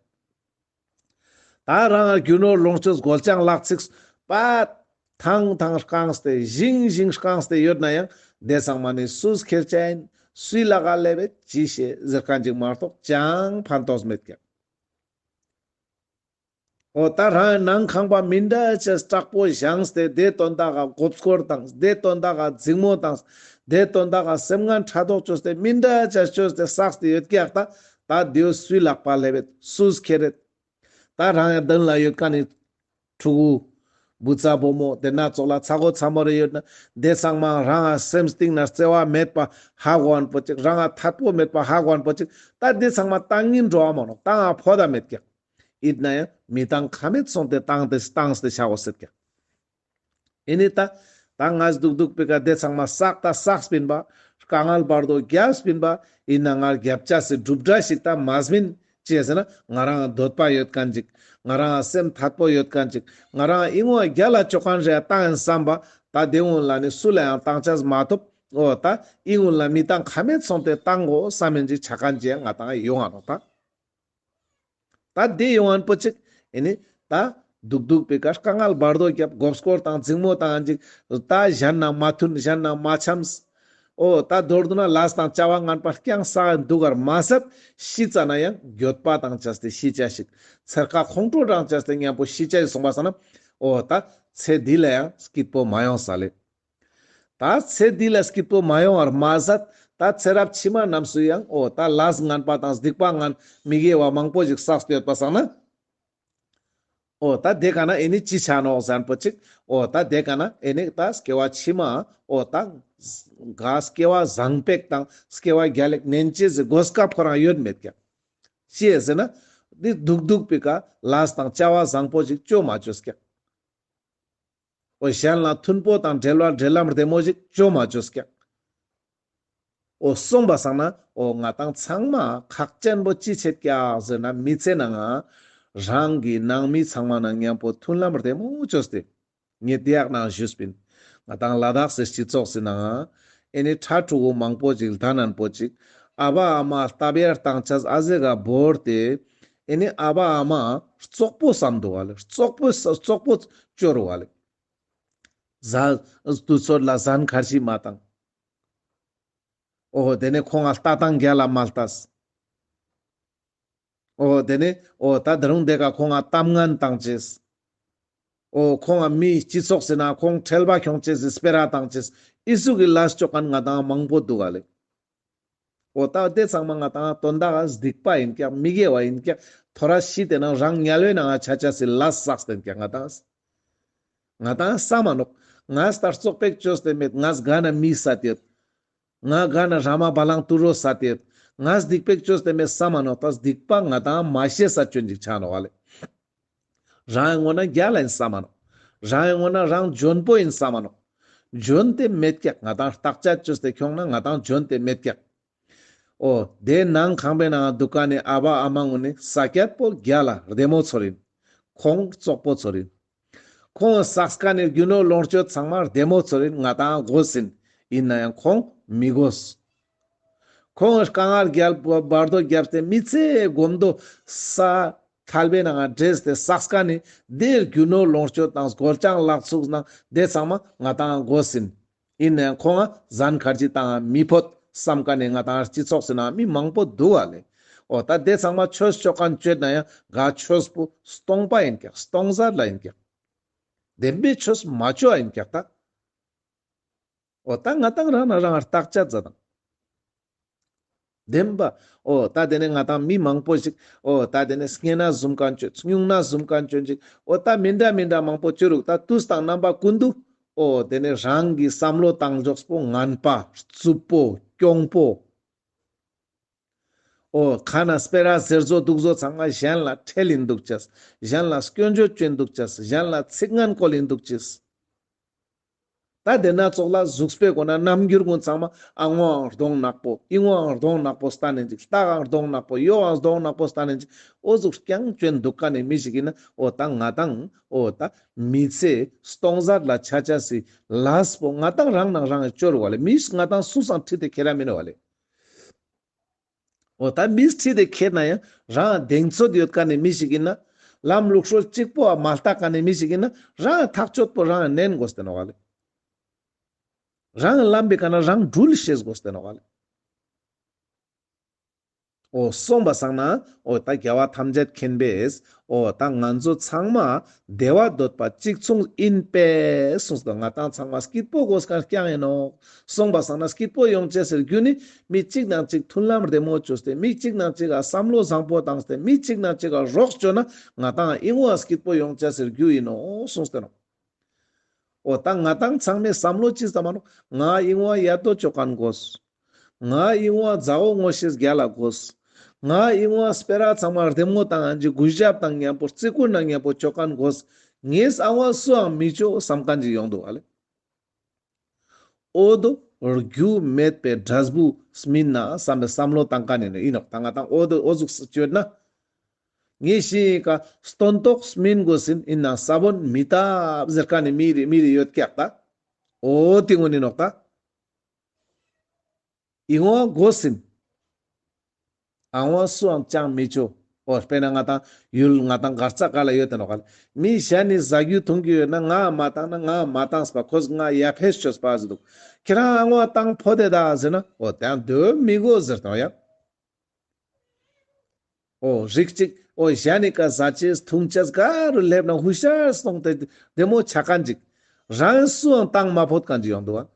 ད་རང་རྒྱུ་ནོར་ལོངས་སྤྱོད་གོལ་ཅང་ལག་ཚིགས་པ་ཐང་ཐང་རྐངས་ཏེ་ཞིང་ཞིང་རྐངས་ཏེ་ཡོད་ན་ཡང་དེ་ཚང་མ་ནི་སུས་ཁྱེར་ཅེས་ཡིན། སུའི་ལག་ག་ལེབ་བེད་ཅི་ཤེས་ཟེར་མཁན་ཅིག་མ་གཏོགས་ཅང་ཕན་ཐོགས་མེད་ཀྱག། འོ་ད་རང་ནང་ཁང་པ་མི་འདྲ་ཅེས་དྲག་པོ་བཞེངས་ཏེ་དེ་དོན་དག་ག་མགོ་སྐོར་དང་དེ་དོན་དག་ག་འཛིང་མོ་དང་དེ་དོན་དག་ག་སེམས་ངན་ཕྲག་དོག་བཅོས་ཏེ་མི་འདྲ་ཅེས་བཅོས་ཏེ་བསགས་ཏེ་ཡོད་ཀྱག་ད། ད་དེའོ་སུའི་ལག་པ་ལེབ་བེད་སུས་ཁྱེར་རེད། ད་རང་ཡང་མདུན་ལ་ཡོད་མཁན་ནི་ཕྲུ་གུ། བུ་ཚ་བུ་མོ་དེ་ན་ཙོགས་ལ་ཚ་གོ་ཚ་མོ་རེ་ཡོད་ན་དེ་ཚང་མ་རང་ང་སེམས་གཏིང་ན་བརྩེ་བ་མེད་པ་ཧ་གོ་མཁན་པོ་ཅིག། རང་ང་ཐད་པོ་མེད་པ་ཧ་གོ་མཁན་པོ་ཅིག། ད་དེ་ཚང་མ་བཏང་ཉན་འགྲོ་བ་མ་ནོག། བཏང་ང་ཕོད་མེད་ཀྱག། ཡིན་ན་ཡང་མི་བཏང་ཁ་མེད་སོང་སྟེ་བཏང་སྟེ་བཏང་སྟེ་ཆ་དགོས་ཟེར་ཀྱག། ཨེ་ནི་ད་ད་ང་སྡུག་སྡུག་པའི་ཀ་དེ་ཚང་མ་བསགས་ད་བསགས་པིན་པ། དཀའ་ངལ་བར་དོ་རྒྱབ་པིན་པ། ཡིན་ན་ང་རྒྱབ་ཅེས་སི་གྲུབ་འབྲས་ཤིག་ད་མ་སྨིན། ཅི་ཟེར་ན་ང་རང་འདོད་པ་ཡོད་མཁན་ཅིག། ང་རང་སེམས་ཐད་པོ་ཡོད་མཁན་ཅིག། ང་རང་ཨི་ངོ་རྒྱལ་ལ་ཅོ་མཁན་རེ་བཏང་ཡིན་བསམ་པ། ད་དེ་ངུན་ལ་ནི་སུ་ལ་ཡང་བཏང་ཅེས་མ་ཐོབ། འོ་ད་ཨི་ངུན་ལ་མི་བཏང་ཁ་མེད་སོང་སྟེ་བཏང་དགོས་བསམ་ཡིན་ཅིག་ཆ་མཁན་ཅིག་ཡང་ང་ཏང་ཡོང་ང་ནོག་ད། ད་དེ་ཡོང་མཁན་པོ་ཅིག་ཨེ་ནི་ད་སྡུག་སྡུག་པའི་ཀ་དཀའ་ངལ་བར་དོ་རྒྱབ་མགོ་སྐོར་དང་འཛིང་མོ་བཏང་ཅིག། ད་གཞན་ན་མ་མཐུན་གཞན་ན་མ་འཆམས། འོ་ད་མདོར་བསྡུ་ན་ལས་དང་བྱ་བ་ངན་པ་རྐྱང་བསགས་འདུག་གར་མ་ཟད་ཤི་ཙ་ན་ཡང་འགྱོད་པ་དང་བཅས་ཏེ་ཤི་ཅེས་ཤིག། ཚེར་ཁ་ཁོང་ཁྲོ་དང་བཅས་ཏེ་མཉམ་པོ་ཤི་ཅེས་སོང་པ་སང་ན། འོ་ད་ཚེ་འདི་ལ་ཡང་སྐྱིད་པོ་མ་ཡོང་ས་ལེ། ད་ཚེ་འདི་ལ་སྐྱིད་པོ་མ་ཡོང་བར་མ་ཟད། ད་ཚེ་རབས་ཕྱི་མ་རྣམས་སུ་ཡང་འོ་ད་ལས་ངན་པ་དང་སྡིག་པ་ངན་མི་དགེ་བ་མང་པོ་ཞིག་བསགས་ཏེ་ཡོད་པ་སང་ན། འོ་ད་དེ་ཀ་ན་ཨེ་ནི་ཅི་ཆ་ནོག་ཟེར་ན་པོ་ཅིག་འོ་ད་དེ་ཀ་ན་ཨེ་ནི་ད་སྐྱེ་བ་ཕྱི་མ་འོ་ད་ག་སྐྱེ་བ་བཟང་པོ་ཞིག་དང་སྐྱེ་བ་རྒྱལ་ལ་ཞིག་ལེན་ཅེས་སི་གོ་སྐབས་ཁོ་རང་ཡོད་མེད་ཀྱག་ཅི་ཟེར་ན། འདི་སྡུག་སྡུག་པའི་ཀ་ལས་དང་བྱ་བ་བཟང་པོ་ཞིག་ཅོ་མ་ཅོས་ཀྱག་འོ་གཞན་ལ་མཐུན་པོ་དང་འབྲེལ་བ་འབྲེལ་ལམ་བདེ་མོ་ཞིག་ཅོ་མ་ཅོས་ཀྱག་འོ་སོང་པ་སང་ན་འོ་ང་དང་ཚང་མ་ཁག་ཅན་པོ་ཅི་ཆེད་ཀྱག་ཟེར་ན། མི་ཚེ་ནང་ང་རང་གི་ནང་མི་ཚང་མ་ནང་མཉམ་པོ་མཐུན་ལམ་བདེ་མོ་ཅོས་ཏེ། ངས་དེ་ཡག་ནང་ཞུས་པིན། ང་དང་ལ་དྭགས་སི་སྤྱི་ཚོགས་སི་ནང་ཨེ་ནི་ཕྲུ་གུ་མང་པོ་ཅིག་ལྟ་ནན་པོ་ཅིག་ཨ་བ་ཨ་མ་ལྟ་བའི་སྟངས་ཆ་ཨ་ཟེ་ག་བོར་ཏེ། ཨེ་ནི་ཨ་བ་ཨ་མ་རྩོག་པོ་བསམ་འདུག་ག་ལེ། རྩོག་པོ་རྩོག་པོ་ཅོ་རུག་ག་ལེ། ཟ་དུས་ཚོད་ལ་ཟན་ཁར་ཅི་མ་བཏང་། འོ་དེ་ནས་ཁོང་ང་ལྟ་སྟངས་རྒྱལ་ལ་མ་ལྟས། འོ་དེ་ནས་འོ་ད་ད་རུང་དེ་ཀ་ཁོང་ང་གཏམ་ངན་བཏང་ཅེས། འོ་ཁོང་ང་མི་སྤྱི་ཚོགས་སི་ནང་ཁོང་ཁྲེལ་བ་ཁྱོང་ཅེས་སི་སྤེ་ར་བཏང་ཅེས། ཨི་ཟུག་གི་ལས་ཅོ་མཁན་ང་དང་མང་པོ་འདུག་ག་ལེ། འོ་ད་དེ་ཚང་མ་ང་དང་དོན་དག་ག་སྡིག་པ་ཡིན་ཀྱག་མི་དགེ་བ་ཡིན་ཀྱག་ཐོ་རས་ཤི་སྟེ་ནང་རང་དམྱལ་བའི་ནང་ང་ཆ་ཅེས་སི་ལས་བསགས་ཏེ་ཡིན་ཀྱག་ང་དང་། ང་དང་བསམ་མ་ནོག་ངས་ད་རྩོག་པོ་ཅོས་ཏེ་མེད། ངས་ག་ན་མི་བསད་དེ་ཡོད། ང་ག་ན་ར་མ་བ་ལང་ཏུ་རོ་བསད་དེ་ཡོད། ངས་སྡིག་པོ་ཅོས་ཏེ་མེད་བསམ་མ་ནོག་ད་སྡིག་པ་ང་དང་མ་ཤེས་ས་ཅོན་ཅིག་ཆ་ནོག་ག་ལེ། རང་ངི་ངོས་ན་རྒྱལ་ལ་ཡིན་བསམ་མ་ནོག་རང་ངི་ངོས་ན་རང་འཇོན་པོ་ཡིན་བསམ་མ་ནོག་འཇོན་ཏེ་མེད་ཀྱག་ང་དང་བརྟག་དཔྱད་ཅོས་ཏེ་ཁྱོང་ན་ང་དང་འཇོན་ཏེ་མེད་ཀྱག་འོ་དེ་ནང་ཁང་པའི་ནང་འདུག་མཁན་ནི་ཨ་བ་ཨ་མ་ངུན་ནི་ས་ཀྱད་པོ་རྒྱལ་ལ་བདེ་མོ་ཚོར་ཡིན། ཁོང་རྩོག་པོ་ཚོར་ཡིན། ཁོང་བསགས་མཁན་ནི་རྒྱུ་ནོར་ལོངས་སྤྱོད་ཚང་མ་བདེ་མོ་ཚོར་ཡིན། ང་དང་དགོས་ཡིན། ཡིན་ན་ཡང་ཁོང་མི་དགོས། ཁོང་དཀའ་ངལ་རྒྱལ་བར་དོ་རྒྱབ་སྟེ་མི་ཚེ་གོམ་དོ་ས་ཐལ་བའི་ནང་ང་འདྲེས་ཏེ་བསགས་མཁན་ནི་དེ་རྒྱུ་ནོར་ལོངས་སྤྱོད་དང་སྒོ་ལྕང་ལག་ཚུགས་ནང་དེ་ཚང་མ་ང་དང་དགོས་ཡིན། ཡིན་ནའང་ཁོང་ང་ཟན་ཁར་ཅི་བཏང་མི་ཕོད་བསམ་མཁན་ནི་ང་དང་སྤྱི་ཚོགས་སི་ནང་མི་མང་པོ་འདུག་ག་ལེ། འོ་ད་དེ་ཚང་མ་ཆོས་ཅོ་མཁན་ཅོས་ན་ཡང་ག་ཆོས་པོ་སྟོང་པ་ཡིན་ཀྱག་སྟོང་ཟད་ལ་ཡིན་ཀྱག་བདེན་པའི་ཆོས་མ་ཅོ་ཡིན་ཀྱག་ད། འོ་ད་ང་དང་རང་ན་རང་བརྟག་དཔྱད་མཛད་དང་། བདེན་པ། འོ་ད་དེ་ནས་ང་དང་མི་མང་པོ་ཞིག་འོ་ད་དེ་ནས་སྙུང་གནས་བཟུང་མཁན་ཅོ་ཅིག་སྙུང་གནས་བཟུང་མཁན་ཅོ་ཅིག་འོ་ད་མི་འདྲ་མི་འདྲ་མང་པོ་ཅོ་རུག་ད་དུས་དང་རྣམ་པ་ཀུན་ཏུ་འོ་དེ་ནས་རང་གི་བསམ་བློ་བཏང་ཕྱོགས་པོ་ངན་པ་རྩུབ་པོ་གྱོང་པོ། འོ་ཁ་ན་སྤེ་ར་ཟེར་བཟོ་འདུག་བཟོ་ཚང་མ་གཞན་ལ་ཁྲེལ་ཡིན་འདུག་ཅེས། གཞན་ལ་སྐྱོན་བརྗོད་ཅོ་ཡིན་འདུག་ཅེས། གཞན་ལ་ཚིག་ངན་བཀོལ་ཡིན་འདུག་ཅེས། ད་དེ་ན་ཙོགས་ལ་གཟུགས་པོའི་སྒོ་ན་རྣམ་འགྱུར་ཀུན་ཚང་མ་ཨ་ངོའང་གདོང་ནག་པོ། ཨི་ངོའང་གདོང་ནག་པོ་སྟན་ཡིན་ཅིག་ལྟག་གང་གདོང་ནག་པོ། གཡོག་གང་གདོང་ནག་པོ་སྟན་ཡིན་ཅིག་འོ་ཟུག་རྐྱང་ཅོ་ཡིན་འདུག་མཁན་ནི་མི་ཞིག་ཡིན་ན་འོ་ད་ང་དང་འོ་ད་མི་ཚེ་སྟོང་ཟད་ལ་ཆ་ཅེས་སི་ལས་པོ་ང་དང་རང་ནང་རང་ཅོ་རུག་ག་ལེ། མིས་ང་དང་སུས་སང་ཁྲིད་དེ་ཁྱེར་ར་མིན་ནོག་ག་ལེ། འོ་ད་མིས་ཁྲིད་དེ་ཁྱེར་ན་ཡང་རང་གདེང་ཚོད་ཡོད་མཁན་ནི་མི་ཞིག་ཡིན་ན། ལམ་ལུགས་སྲོལ་གཅིག་པོ་མ་ལྟ་མཁན་ནི་མི་ཞིག་ཡིན་ན་རང་ཐག་ཆོད་པོ་རང་ནན་དགོས་ཏེ་ནོག་ག་ལེ། རང་ལམ་པའི་ཀ་ན་རང་འགྲུལ་ཤེས་དགོས་ཏེ་ནོག་ག་ལེ། འོ་སོང་པ་སང་ན་འོ་ད་རྒྱལ་བ་ཐམས་ཅད་མཁྱེན་པས་འོ་ད་ང་ཚོ་ཚང་མ་བདེ་བ་འདོད་པ་གཅིག་མཚུངས་ཡིན་པས་གསུངས་ཏེ་ང་དང་ཚང་མ་སྐྱིད་པོ་དགོས་མཁན་རྐྱང་ཡིན་ནོག་སོང་པ་སང་ན་སྐྱིད་པོ་ཡོང་ཅེས་སི་རྒྱུ་ནི་མི་གཅིག་ནང་གཅིག་མཐུན་ལམ་བདེ་མོ་ཅོས་ཏེ་མི་གཅིག་ནང་གཅིག་ག་བསམ་བློ་བཟང་པོ་བཏང་སྟེ་མི་གཅིག་ནང་གཅིག་ག་རོགས་ཅོ་ན་ང་དང་ཨི་ངོ་སྐྱིད་པོ་ཡོང་ཅེས་སི་རྒྱུ་ཡིན་ནོག་གསུངས་ཏེ་ནོག་འོ་ད་ང་དང་ཚང་མས་བསམ་བློ་ཅི་བཏང་མ་ནོག་ང་ཨི་ངོ་ཡ་ཏོ་ཅོ་མཁན་དགོས། ང་ཨི་ངོ་མཛའ་བོ་ངོ་ཤེས་རྒྱལ་ལ་དགོས། ང་ཨི་ངོ་སྤེ་ར་ཚང་མ་བདེ་མོ་དང་ཨན་ཅི་གུས་ཞབས་དང་མཉམ་པོ་བརྩི་བཀུར་ནང་མཉམ་པོ་ཅོ་མཁན་དགོས། ངས་ཨ་ངོ་སུའང་མི་ཅོ་བསམ་མཁན་ཅིག་ཡོང་འདུག་ག་ལེ། འོ་དོ་རྒྱུ་མེད་པའི་འབྲས་བུ་སྨིན་ན་བསམ་པའི་བསམ་བློ་བཏང་མཁན་ཡིན་ནོག་ཡིན་ནོག་ད་ང་དང་འོ་དོ་འོ་ཟུག་སུ་ཅོས་ན། ངས་ཤི་ཀ་སྟོན་ཐོག་སྨིན་དགོས་ཡིན། ཡིན་ན་ས་བོན་མི་བཏབ་ཟེར་མཁན་ནི་མི་རེ་མི་རེ་ཡོད་ཀྱག་ད། འོ་དེ་ངོ་ནི་ནོག་ད། ཨི་ངོ་དགོས་ཡིན། ཨ་ངོ་སུའང་ཅང་མི་ཅོ། འོ་དཔེར་ན་ང་དང་ཡུལ་ང་དང་གར་ས་ག་ལ་ཡོད་དེ་ནོག་ག་ལེ། མི་གཞན་ནི་ཟ་རྒྱུ་འཐུང་རྒྱུ་ཡོད་ན་ང་མ་བཏང་ན་ང་མ་བཏང་ས་པ་ཁོས་ང་ཡ་ཕེས་ཅོས་པ་ཟེར་འདུག་ཁྱེད་རང་ཨ་ངོ་བཏང་ཕོད་དེ་ད་ཟེར་ན་འོ་དེ་ཡང་འདོད་མི་དགོས་ཟེར་དང་ཡ། འོ་རིགས་ཅིག་འོ་ཞན་ནི་ཀ་ཟ་ཅེས་འཐུང་ཅེས་ག་རུ་ལེབ་ན་ཧུ་ཤར་སོང་སྟེ་བདེ་མོ་ཆ་ཁན་ཅིག། རང་སུའང་ཏང་མ་ཕོད་ཁན་ཅིག་ཡོང་དུག་བ།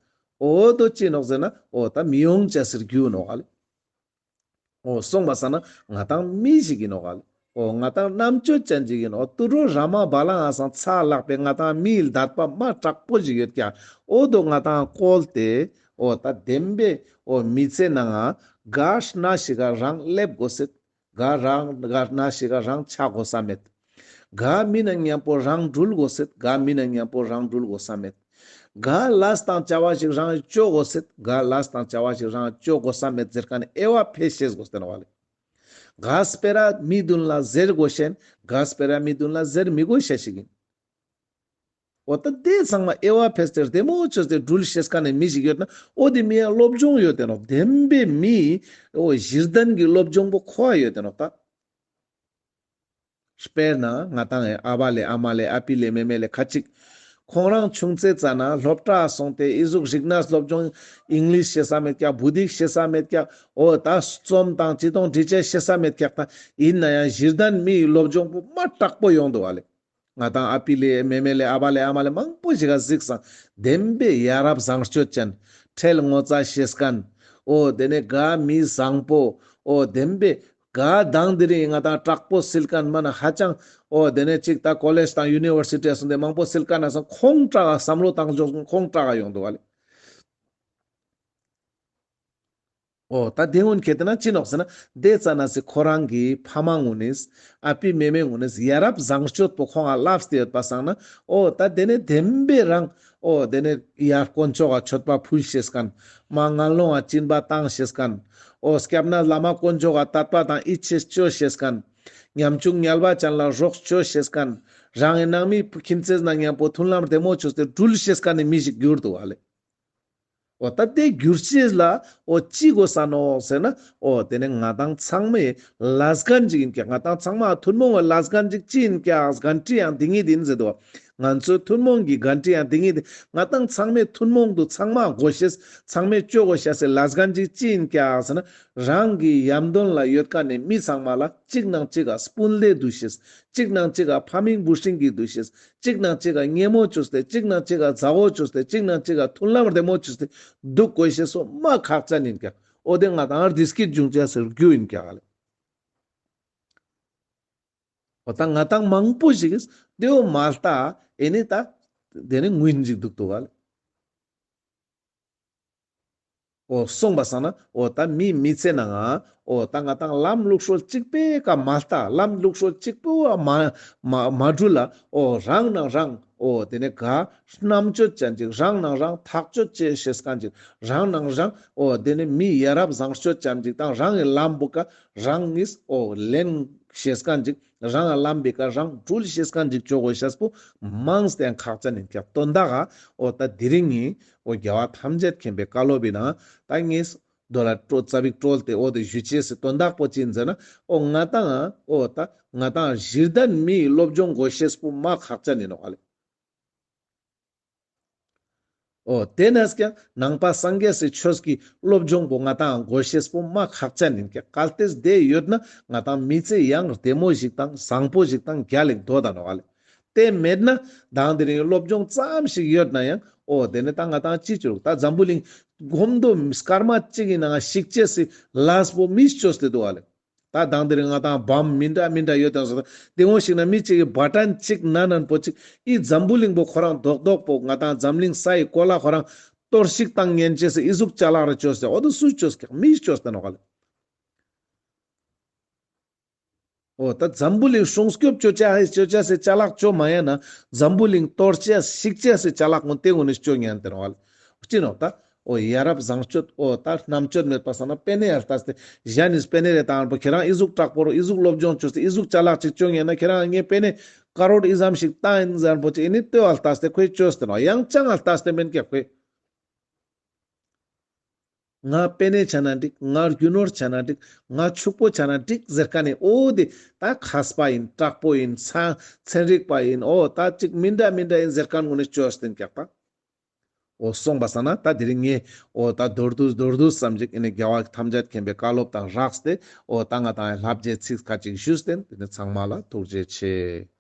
འོ་དོ་ཅི་ནོག་ཟེར་ན་འོ་ད་མི་ཡོང་ཅེས་སི་རྒྱུ་ནོག་ཨ་ལེ། འོ་སོང་བ་སང་ན་ང་ཏང་མི་ཞིག་ཨིན་ནོག་ཨ་ལེ། འོ་ང་ཏང་རྣམ་དཔྱོད་ཅན་ཅིག་ཨིན་ནོག། དུད་འགྲོ་ར་མ་བ་ལང་ང་སང་ཚ་ལྷག་པའི་ང་ཏང་མིའི་ལྡད་པ་མ་དྲག་པོ་ཞིག་ཡོད་ཀྱག། འོ་དོ་ང་ཏང་བཀོལ་ཏེ་འོ་ད་བདེན་པའི་འོ་མི་ཚེ་ནང་ང་ག་ན་ཞིག་ག་རང་ལེབ་དགོས་སེད། ག་རང་ག་ན་ཞིག་ག་རང་ཆ་དགོས་ས་མེད། ག་མི་ནང་ཉམ་པོ་རང་འགྲུལ་དགོས་སེད། ག་མི་ནང་ཉམ་པོ་རང་འགྲུལ་དགོས་ས་མེད། ག་ལས་དང་བྱ་བ་ཞིག་རང་ཅོ་དགོས་སེད། ག་ལས་དང་བྱ་བ་ཞིག་རང་ཅོ་དགོས་ས་མེད་ཟེར་ཁན་ནི་དབྱེ་བ་ཕེ་ཤེས་དགོས་ཏེ་ནོག་ལེ། ག་སྤེ་ར་མི་དུན་ལ་ཟེར་དགོས་ཤེས་ཨིན། ག་སྤེ་ར་མི་དུན་ལ་ཟེར་མི་དགོས་ཤེས་ཤིག་ཨིན། འོ་ད་དེ་ཚང་མ་དབྱེ་བ་ཕེས་ཏེ་བདེ་མོ་ཅོས་ཏེ་འགྲུལ་ཤེས་ཁན་ནི་མི་ཞིག་ཡོད་ན་འོ་དེ་མི་ཡ་སློབ་སྦྱོང་ཡོད་དེ་ནོག། བདེན་པའི་མི་འོ་གཞི་རྟེན་གྱི་སློབ་སྦྱོང་པོ་ཁོ་ཡོད་དེ་ནོག་ད། དཔེར་ན་ང་ཏང་ཨ་བ་ལེ་ཨ་མ་ལེ་ཨ་པི་ལེ་མེ་མེ་ལེ་ཁ་ཅིག་ཁོང་རང་ཆུང་ཙེ་ཙ་ན་སློབ་གྲྭ་སོང་སྟེ་ཨི་ཟུག་རིག་གནས་སློབ་སྦྱོང་ཨིང་ལིཤ་ཤེས་ས་མེད་ཀྱག། བུ་དིག་ཤེས་ས་མེད་ཀྱག། འོ་ད་རྩོམ་དང་ཅི་དང་འབྲི་ཅེས་ཤེས་ས་མེད་ཀྱག། ད་ཨིན་ནའང་གཞི་རྟེན་མིའི་སློབ་སྦྱོང་པོ་མ་དྲག་པོ་ཡོང་དུག་བ་ལེ། ང་ཏང་ཨ་པི་ལེ་མེ་མེ་ལེ་ཨ་བ་ལེ་ཨ་མ་ལེ་མང་པོ་ཞིག་ག་གཟིགས་སང་བདེན་པའི་ཡ་རབས་བཟང་སྤྱོད་ཅན་ཁྲེལ་ངོ་ཚ་ཤེས་ཁན། འོ་དེ་ནས་ག་མི་བཟང་པོ། འོ་བདེན་པའི་ག་དང་དེ་རིང་ང་ཏང་དྲག་པོ་སིལ་ཁན་མ་ན་ཧ་ཅང་འོ་དེ་ནས་ཅིག་ད་ཀོ་ལེཇ་དང་ཡུ་ནི་ཝར་སི་ཊི་སོང་སྟེ་མང་པོ་སིལ་ཁན་ན་སང་ཁོང་དྲག་ག་བསམ་བློ་བཏང་ཅོག་ཁོང་དྲག་ག་ཡོང་དུག་བ་ལེ། འོ་ད་དེ་གུན་ཁེ་ཏེ་ན་ཅི་ནོག་ཟེར་ན་དེ་ཙ་ན་སི་ཁོ་རང་གི་ཕ་མ་གུན་ནིས་ཨ་པི་མེ་མེ་གུན་ནིས་ཡ་རབས་བཟང་སྤྱོད་པོ་ཁོང་ང་ལབས་ཏེ་ཡོད་པ་སང་ན་འོ་ད་དེ་ནས་བདེན་པའི་རང་འོ་དེ་ནས་ཡར་དཀོན་མཆོག་ག་མཆོད་པ་ཕུལ་ཤེས་ཁན། མར་ངན་སློང་ང་སྦྱིན་པ་བཏང་ཤེས་ཁན། འོ་སྐྱབས་གནས་བླ་མ་དཀོན་མཆོག་ག་དད་པ་དང་ཡིད་ཆེས་ཅོ་ཤེས་ཁན། ཉམ་ཆུང་ངལ་བ་ཅན་ལ་རོགས་ཅོ་ཤེས་ཁན། རང་གི་ནང་མི་ཁྱིམ་མཚེས་ནང་ཉམ་པོ་མཐུན་ལམ་བདེ་མོ་ཅོས་ཏེ་འགྲུལ་ཤེས་ཁན་ནི་མི་ཞིག་གྱུར་དུག་བ་ལེ། འོ་ད་དེ་གྱུར་ཅེས་ལ་འོ་ཅི་དགོས་ས་ནོག་ཟེར་ན་འོ་དེ་ནས་ང་ཏང་ཚང་མའི་ལས་འགན་ཅིག་ཨིན་ཀྱག། ང་ཏང་ཚང་མ་ཐུན་མོང་བའི་ལས་འགན་ཅིག་ཅི་ཨིན་ཀྱག། འགན་འཁྲི་ཡང་འདི་ཉིད་ཨིན་ཟེར་དུག། ང་ཚོའི་ཐུན་མོང་གི་འགན་འཁྲི་ཡང་འདི་ཉིད་ཨིན། ང་ཏང་ཚང་མའི་ཐུན་མོང་དུ་ཚང་མ་དགོས་ཤེས་ཚང་མས་ཅོ་དགོས་ཤེས་སི་ལས་འགན་ཅིག་ཅི་ཨིན་ཀྱག་ཟེར་ན་རང་གི་ཡམ་དོན་ལ་ཡོད་ཁན་ནི་མི་ཚང་མ་ལ་གཅིག་ནང་གཅིག་ག་སྤུན་ལས་དུ་ཤེས། གཅིག་ནང་གཅིག་ག་ཕ་མིང་བུ་སྲིང་གི་དུ་ཤེས། གཅིག་ནང་གཅིག་ག་ཉེ་མོ་ཅོས་ཏེ་གཅིག་ནང་གཅིག་ག་མཛའ་བོ་ཅོས་ཏེ་གཅིག་ནང་གཅིག་ག་མཐུན་ལམ་བདེ་མོ་ཅོས་ཏེ་དུག་དགོས་ཤེས་སོ་མ་ཁག་ཅན་ཨིན་ཀྱག། འོ་དེ་ང་ཏང་བདེ་སྐྱིད་འབྱུང་ཅེས་སི་རྒྱུ་ཨིན་ཀྱག་ལེ། འོ་ད་ང་ཏང་མང་པོ་ཞིག་གིས་དེའོ་མ་ལྟ་ཨེ་ནི་ད་དེ་ནི་ངུ་ཨིན་ཞིག་དུག་དུག་བ་ལེ། འོ་སོང་བ་སང་ན་འོ་ད་མི་མི་ཚེ་ནང་ང་འོ་ད་ང་ཏང་ལམ་ལུགས་སྲོལ་གཅིག་པོའི་ཀ་མ་ལྟ་ལམ་ལུགས་སྲོལ་གཅིག་པོ་མ་མ་མ་འགྲུལ་ལ་འོ་རང་ནང་རང་འོ་དེ་ནས་ག་རྣམ་དཔྱོད་ཅན་ཅིག་རང་ནང་རང་ཐག་གཅོད་བྱེད་ཤེས་ཁན་ཅིག་རང་ནང་རང་འོ་དེ་ནས་མི་ཡ་རབས་བཟང་སྤྱོད་ཅན་ཅིག་དང་རང་གི་ལམ་བོ་ཀ་རང་གིས་འོ་ལེན་ཤེས་ཁན་ཅིག་རང་ལམ་བི་ཀ་རང་འགྲུལ་ཤེས་ཁན་ཅིག་ཅོ་དགོས་ཤེས་པོ་མང་སྟེ་ཁག་ཅན་ཨིན་ཀྱག། དོན་དག་ག་འོ་ད་དེ་རིང་ངི་འོ་རྒྱལ་བ་ཐམས་ཅད་མཁྱེན་པའི་བཀའ་སློབ་བི་ནང་ད་ངས་རྡོ་ལ་སྤྲོ་ཙ་བིག་སྤྲོལ་ཏེ་འོ་དེ་ཞུ་ཅེས་སི་དོན་དག་པོ་ཅི་ཨིན་ཟེར་ན་འོ་ང་ཏང་འོ་ད་ང་ཏང་གཞི་རྟེན་མིའི་སློབ་སྦྱོང་དགོས་ཤེས་པོ་མ་ཁག་ཅན་ཨིན་ནོག་ལེ། འོ་དེ་ནས་ཀྱང་ནང་པ་སངས་རྒྱས་སི་ཆོས་ཀྱི་སློབ་སྦྱོང་པོ་ང་ཏང་དགོས་ཤེས་པོ་མ་ཁག་ཅན་ཨིན་ཀྱག། གལ་ཏེ་དེ་ཡོད་ན་ང་ཏང་མི་ཚེ་ཡང་བདེ་མོ་ཞིག་དང་བཟང་པོ་ཞིག་དང་རྒྱལ་ལ་འགྲོ་ད་ནོག་ལེ། དེ་མེད་ན་དང་དེ་རིང་སློབ་སྦྱོང་ཙམ་ཞིག་ཡོད་ན་ཡང་འོ་དེ་ནས་ད་ང་ཏང་ཅི་ཅོ་རུག། ད་འཛམ་བུ་གླིང་སྒོམ་དུ་སྐར་མ་གཅིག་གི་ནང་ཞིག་ཅེས་སི་ལས་པོ་མིས་ཅོས་ཏེ་དུག་ལེ། ད་དང་དེ་རིང་ང་ཏང་བམ་མི་འདྲ་མི་འདྲ་ཡོད་དང་ཟེར། དེ་འོ་ཞིག་ན་མི་གཅིག་གི་བ་ཊན་གཅིག་ན་ནན་པོ་གཅིག་ཨི་འཛམ་བུ་གླིང་པོ་ཁོ་རང་རྡོག་རྡོག་པོ་ང་ཏང་འཛམ་གླིང་ས་ཡི་གོ་ལ་ཁོ་རང་གཏོར་བཤིག་བཏང་ཉན་ཅེས་སི་ཨི་ཟུག་ཅ་ལག་རེ་ཅོས་ཏེ་འོ་དེ་སུས་ཅོས་ཀྱག། མིས་ཅོས་ཏེ་ནོག་ལེ། འོ་ད་འཛམ་བུ་གླིང་སྲུང་སྐྱོབ་ཅོ་ཅེས་ཅོ་ཅེས་སི་ཅ་ལག་ཅོ་མ་ཡན་ན་འཛམ་བུ་གླིང་གཏོར་ཅེས་བཤིག་ཅེས་སི་ཅ་ལག་ངོ་དེ་ངོ་ནས་ཅོ་ཉན་ཏེ་ནོག་ལེ། ཅི་ནོག་ད། འོ་ཡ་རབས་བཟང་སྤྱོད་འོ་ད་རྣམ་དཔྱོད་མེད་པ་སང་ན་པེ་ནེ་ཡར་ལྟས་ཏེ་གཞན་ནིས་པེ་ནེ་རེ་བཏང་པོ་ཁྱེད་རང་ཨི་ཟུག་དྲག་པོ་རུ་ཨི་ཟུག་སློབ་སྦྱོང་ཅོས་ཏེ་ཨི་ཟུག་ཅ་ལག་ཅིག་ཅོ་ཉན་ན་ཁྱེད་རང་ངས་པེ་ནེ་ཀ་རོར་ཨི་ཙམ་ཞིག་བཏང་ཡིན་ཟེར་པོ་ཅིག་ཨི་ནི་ལྟོས་ཨ་ལྟས་ཏེ་ཁོས་ཅོས་ཏེ་ནོག། ཡང་ཅང་ཨ་ལྟས་ཏེ་མེན་ཀྱག་ཁོས། ང་པེ་ནེ་ཆ་ན་འགྲིག། ང་རྒྱུ་ནོར་ཆ་ན་འགྲིག། ང་ཕྱུག་པོ་ཆ་ན་འགྲིག་ཟེར་ཁན་ནི་འོ་དེ་ད་མཁས་པ་ཡིན། དྲག་པོ་ཡིན། ཚན་ཚན་རིག་པ་ཡིན། འོ་ད་ཅིག་མི་འདྲ་མི་འདྲ་ཡིན་ཟེར་ཁན་ངོ་ནས་ཅོས་ཏེ་ཡིན་ཀྱག་པ། འོ་སོང་པ་སང་ན་ད་དེ་རིང་ངས་འོ་ད་མདོར་བསྡུས་མདོར་བསྡུས་ཙམ་ཅིག་ཨེ་ནི་རྒྱལ་བ་ཐམས་ཅད་མཁྱེན་པའི་བཀའ་སློབ་དང་སྦྲགས་ཏེ་འོ་ད་ང་དང་ལྷབ་རྒྱས་ཚིག་ཁ་ཅིག་ཞུས་ཏེ་དེ་ནི་ཚང་མ་ལ་ཐུགས་རྗེ་ཆེ།